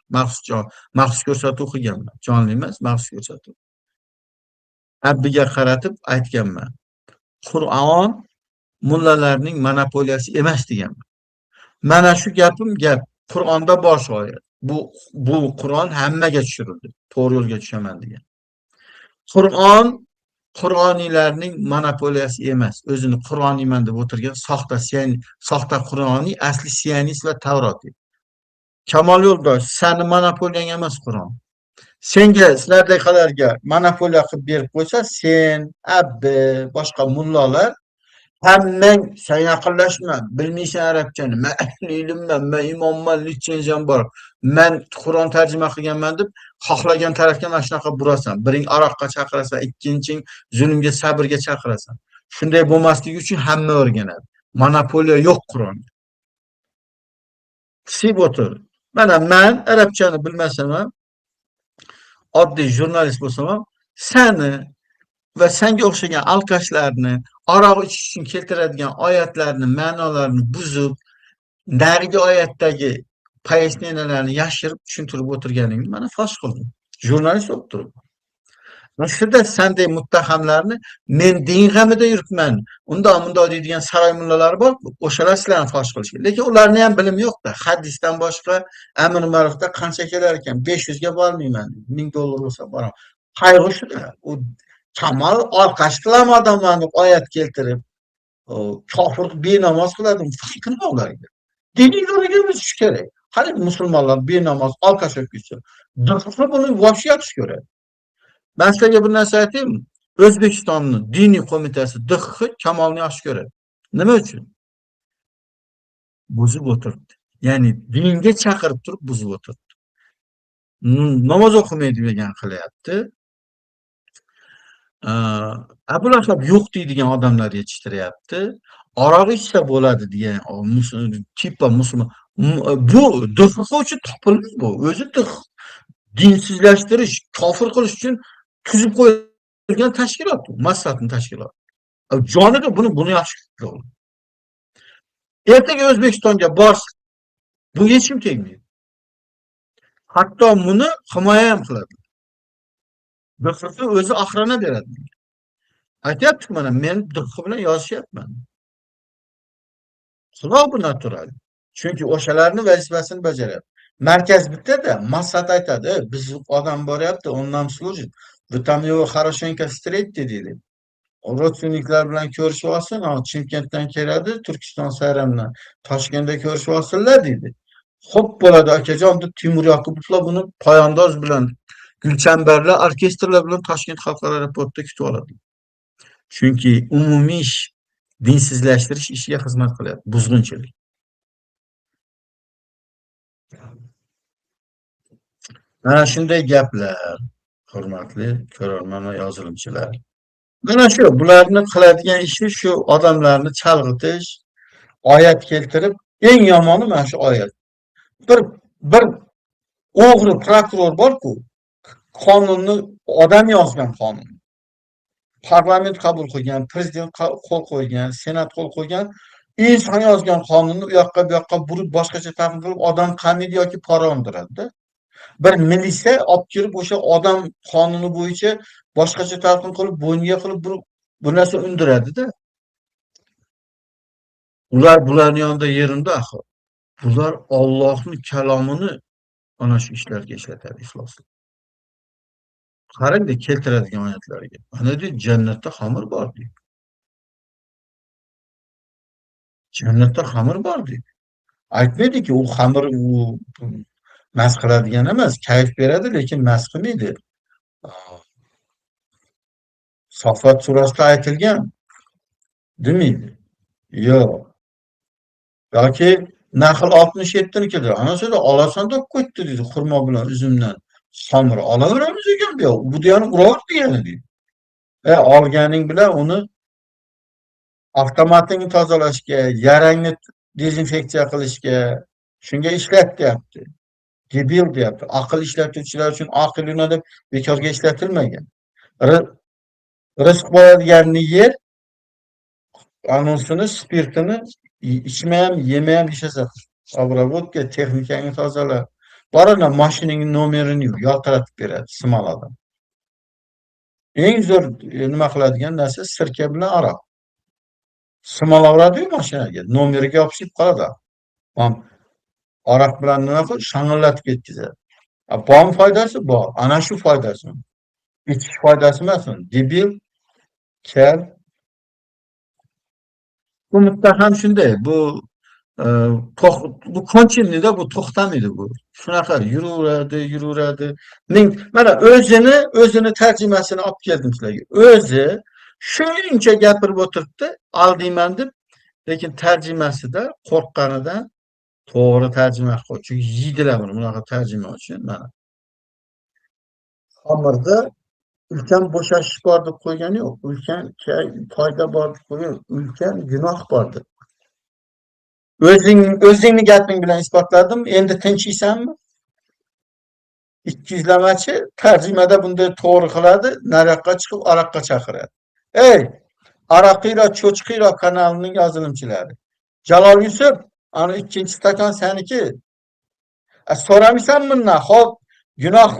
maxsus ko'rsatuv qilganman. Jonli emas, maxsus ko'rsatuv. Abbiga qaratib aytganman. Qur'on mullalarning monopoliyasi emas deganman. Mana shu gapim gap. Qur'onda bor shu oyat. Bu Qur'on hammaga tushirildi. To'g'ri yo'lga tushaman degan. Qur'on Qur'oniylarning monopoliyasi emas. O'zini Qur'oniyman deb o'tirgan soxta Qur'oniy, asli sionist va Tavrot. Kamol yo'ldosh, seni monopoliyang emas Qur'on. Senga sizlardayqalarga monopoliya qilib berib qo'ysa, sen, Abbi, boshqa mullalar hammang sen yaqinlashma, bilmaysan arabchani, men ahli ilmman, men imomman, litsenziyam bor, men Qur'on tarjima qilganman deb xohlagan tarafga mana shunaqa burasan. Biring aroqqa chaqirasan, ikkinching zulmga, sabrga chaqirasan. Shunday bo'lmasligi uchun hamma o'rganadi. Monopoliya yo'q Qur'onga. Pisib o'tir. Mana men arabchani bilmasam ham, oddiy jurnalist bo'lsam ham, seni va senga o'xshagan alkashlarni aroq ichish uchun keltiradigan oyatlarni ma'nolarini buzib, narigi oyatdagi пояснения larni yashirib tushuntirib o'tirganingni mana fosh qildim. Jurnalist bo'lib turib. Shunda sanday muttahamlarni men din g'amida yuribman, undoq bundoq deydigan saroy mullalari bor, o'shalar sizlarni fosh qilishgan. Lekin ularni ham bilimi yo'qda. Hadisdan boshqa amr ma'rufda qancha kelar ekan? 500 ga bormayman, 1000 dollar bo'lsa boraman. Qayg'u shuda. U Kamol orqash qilaman odamlarni oyat keltirib, kofir benamoz qiladi. Farqi nima ularga? Diniy yo'liga o'tish kerak. Hali musulmonlar benamoz alkash bo'lib ketsa, DXX buni вообще yaxshi ko'radi. Men sizlarga bir narsa aytaymi? O'zbekistonning diniy qo'mitasi DXX Kamolni yaxshi ko'radi. Nima uchun? Buzib o'tiribdi. Ya'ni dinga chaqirib turib buzib o'tiribdi. Namoz o'qimaydi degan qilyapti. Abu Lahab yo'q deydigan odamlar yetishtiryapti. Aroq ichsa bo'ladi degan типа musulmon. Bu DXX uchun topildi bu. O'zi dinsizlashtirish, kofir qilish uchun tuzib qo'yilgan tashkilot bu, maslahatning tashkiloti. Joniga buni yaxshi ko'radi. Ertaga O'zbekistonga borsa, bunga hech kim tegmaydi. Hatto buni himoya ham qiladi. DXX o'zi охрана beradi. Aytyapti mana men DXX bilan yozishyapman. Xudo bu natural. Chunki o'shalarni vazifasini bajaryapti. Markaz bittada maslahat aytadi, biz odam boryapti, он нам служит. Вы там его хорошенько встретите deydi. Родственник lar bilan ko'rishib olsin, Chimkentdan keladi, Turkiston sayramdan Toshkentda ko'rishib olsinlar deydi. Xo'p bo'ladi akajon deb Timur Yoqupovlar buni poyandoz bilan, gulchambarlar, orkestrlar bilan Toshkent xalqaro aeroportida kutib oladi. Chunki umumiy ish dinsizlashtirish ishiga xizmat qilyapti, buzg'unchilik. Mana shunday gaplar, hurmatli ko'rarman va yoziluvchilar. Mana shu bularni qiladigan ishi shu odamlarni chalg'itish, oyat keltirib, eng yomoni mana shu oyat. Bir o'g'ri prokuror bor-ku, qonunni odam yozgan qonun. Parlament qabul qilgan, prezident qo'l qo'ygan, senat qo'l qo'ygan, inson yozgan qonunni u yoqqa bu yoqqa burib boshqacha tafsir qilib odam qamaydi yoki pora undiradi-da. Bir militsiya olib kirib o'sha odam qonuni bo'yicha boshqacha talqin qilib, bo'yniga qilib bir narsa undiradi-da. Ular bularning yonida yerinda axir. Bular Allohning kalomini ana shu ishlarga ishlatadi ifloslik. Qarangda keltiradigan oyatlarga. Ana deydi, jannatda xamir bor deydi. Jannatda xamir bor deydi. Aytmaydiki, u xamir u mast qiladigan emas, kayf beradi, lekin mast qilmaydi. Sofat surasida aytilgan demaydi. Yo'q. Yoki Nahl 67 ni keltiradi. Ana shunda olasan deb qo'ydi deydi, xurmo bilan uzumdan xamir olaveramiz ekan bu yoq. Bu degani uraver degani deydi. Olganing bilan uni avtomatingni tozalashga, yarangni dezinfeksiya qilishga, shunga ishlat deyapti. Debil deyapti. Aql ishlatuvchilar uchun aqluna deb bekorga ishlatilmagan. Rizq bo'ladiganini yer, anonsini, spirtini ichma ham, yema ham ishlasa. Обработка, texnikangni tozala. Borana mashinangning nomerini yaltiratib beradi simaladan. Eng zo'r nima qiladigan narsa sirka bilan aroq. Simalaveradi-yu mashinaga, nomeriga yopishib qoladi. Aroq bilan nima qil, shang'illatib ketkazadi. Bormi foydasi? Bor. Ana shu foydasi. Ichish foydasi emas. Debil, kal. Bu muttaham shunday. Bu bu konchinnida bu to'xtamaydi bu. Shunaqa yuraveradi, yuraveradi. Mana o'zini tarjimasini olib keldim sizlarga. O'zi shuncha gapirib o'tiribdi, aldiyman deb, lekin tarjimasida qo'rqqanidan to'g'ri tarjima qilib qo'ydi. Chunki yeydilar buni bunaqa tarjima uchun mana. Xamirda ulkan bo'shashish bor deb qo'ygani yo'q. Ulkan foyda bor deb qo'ygan, ulkan gunoh bor deb. O'zingni gaping bilan isbotladim. Endi tinchiysanmi? Ikkiyuzlamachi tarjimada bunday to'g'ri qiladi, nariyoqqa chiqib aroqqa chaqiradi. Ey, Araqiyro Cho'chqiyro kanalining yozilimchilari. Jalol Yusuf, ana ikkinchi stakan seniki. So'ramaysan bundan. Xo'p, gunoh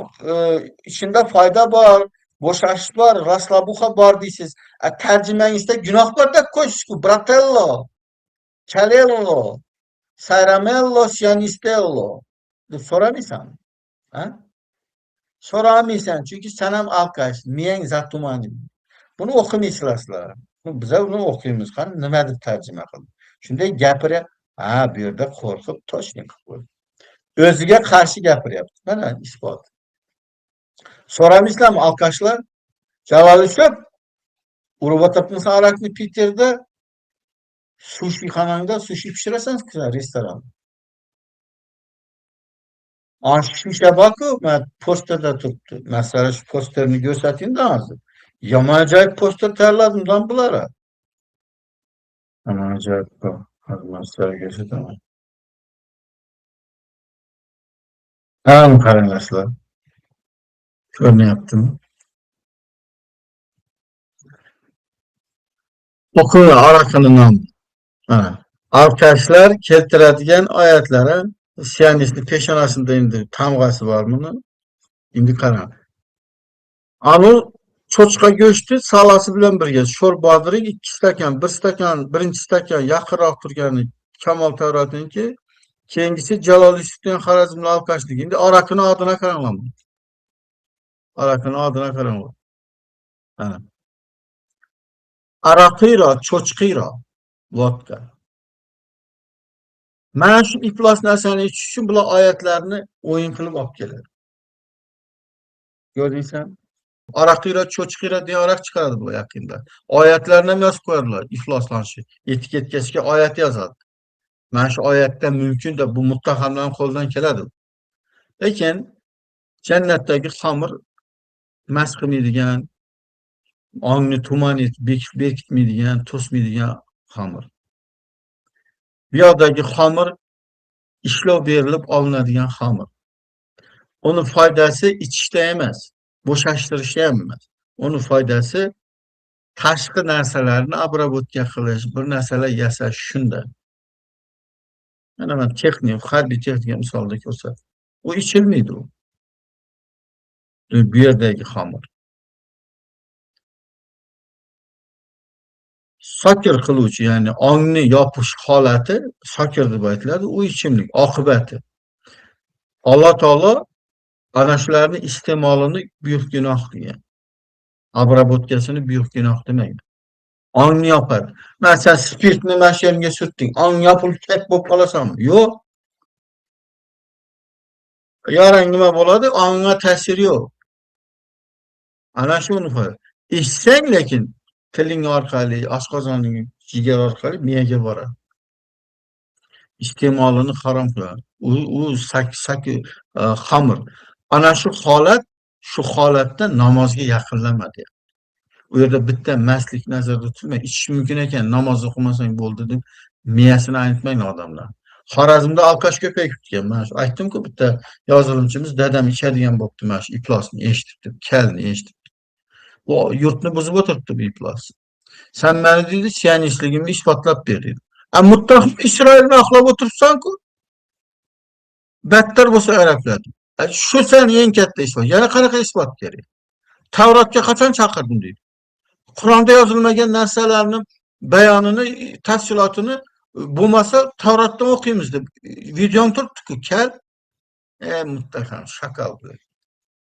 ichida foyda bor, bo'shashish bor, расслабуха bor deysiz. Tarjimangizda gunoh bor deb qo'ysiz-ku, bratello, chalello, sayramello, sianistello deb so'ramaysan. Ha? So'ramaysan, chunki sen ham алкаш, miyang затуманен. Buni o'qimaysizlar sizlar. Biza uni o'qiymiz. Qani nima deb tarjima qildi? Shunday gapiryapti. Ha, bu yerda qo'rqib точно qilib qo'ydi. O'ziga qarshi gapiryapti. Mana isbot. So'ramaysizlarmi алкаш lar? Jalol Yusuf, urib o'tiribmisan aroqni Piterda? Sushi xonangda sushi pishirasan restoranda. Ana shu shisha bor-ku, mana posterda turibdi. Masalan, shu posterni ko'rsating-da hozir. Yomon ajoyib poster tayyorladim dan bulara. Yomon ajoyib. Hozir man sizlarga ko'rsataman. Ha, qaranglar sizlar. Ko'rinyaptimi? O'qinglar aroqini nomi. Mana. Alkashlar keltiradigan oyatlari sionistni peshonasida endi tamg'asi bor buni. Endi qarang. Anu cho'chqa go'shti salasi bilan birga sho'r bodring 2 stakan, 1 stakan, birinchi stakan yaqinroq turgani Kamol Tavrotniki, keyingisi Jalol Yusufdan Xorazmli alkashniki. Endi aroqini odina qaranglar. Aroqini odina qaranglar. Mana. Araqiyro, cho'chqiyro, vodka. Mana shu iflos narsani ichish uchun bular oyatlarni o'yin qilib olib keladi. Ko'rdingsan? Araqiyro, cho'chqiyro degan aroq chiqaradi bu yaqinda. Oyatlarni ham yozib qo'yadilar, ifloslanishi. Etiketkasiga oyat yozadi. Mana shu oyatda mumkin deb bu muttahamlarning qo'lidan keladi. Lekin jannatdagi xamir mast qilmaydigan, ongni tuman etib berkitmaydigan, to'smaydigan xamir. Bu yoqdagi xamir ishlov berilib olinadigan xamir. Uni foydasi ichishda emas, bo'shashtirishda ham emas. Uni foydasi tashqi narsalarni обработка qilish, bir narsalar yasash shunda. Mana men texnik, harbiy texnika misolida ko'rsatdim. U ichilmaydi u. Bu yerdagi xamir. Sokir qiluvchi, ya'ni ongni yopish holati sokir deb aytiladi, u ichimlik oqibati. Alloh taolo ana shularni iste'molini buyuk gunoh degan. Обработкасini buyuk gunoh demagan. Ongni yopadi. Masalan, spirtni mana shu yerimga surtding, ong yopilib kayf bo'lib qolasanmi? Yo'q. Yarang nima bo'ladi? Ongga ta'siri yo'q. Ana shu uni foyda. Ichsang lekin tiling orqali, oshqozoning jigar orqali miyaga boradi. Iste'molini harom qiladi. U xamir. Ana shu holat, shu holatda namozga yaqinlama deyapti. U yerda bitta mastlik nazarda tutmang, ichish mumkin ekan, namoz o'qimasang bo'ldi deb miyasini aynitmang odamlar. Xorazmda alkash ko'payib ketgan. Mana shu aytdim-ku, bitta yozilimchimiz dadam ichadigan bo'pti, mana shu iflosni eshitib deb, kalni eshitib. Bu yurtni buzib o'tiribdi bu iflos. Sen meni deydi, sionistligimni isbotlab ber deydi. A muttaham Isroilni oqlab o'tiribsan-ku. Battar bo'lsa arablar. Shu sen eng katta isbot. Yana qanaqa isbot kerak? Tavrotga qachon chaqirdim deydi. Qur'onda yozilmagan narsalarni bayonini, tafsilotini bo'lmasa Tavrotdan o'qiymiz deb videom turibdi-ku, kal. Muttaham shakal.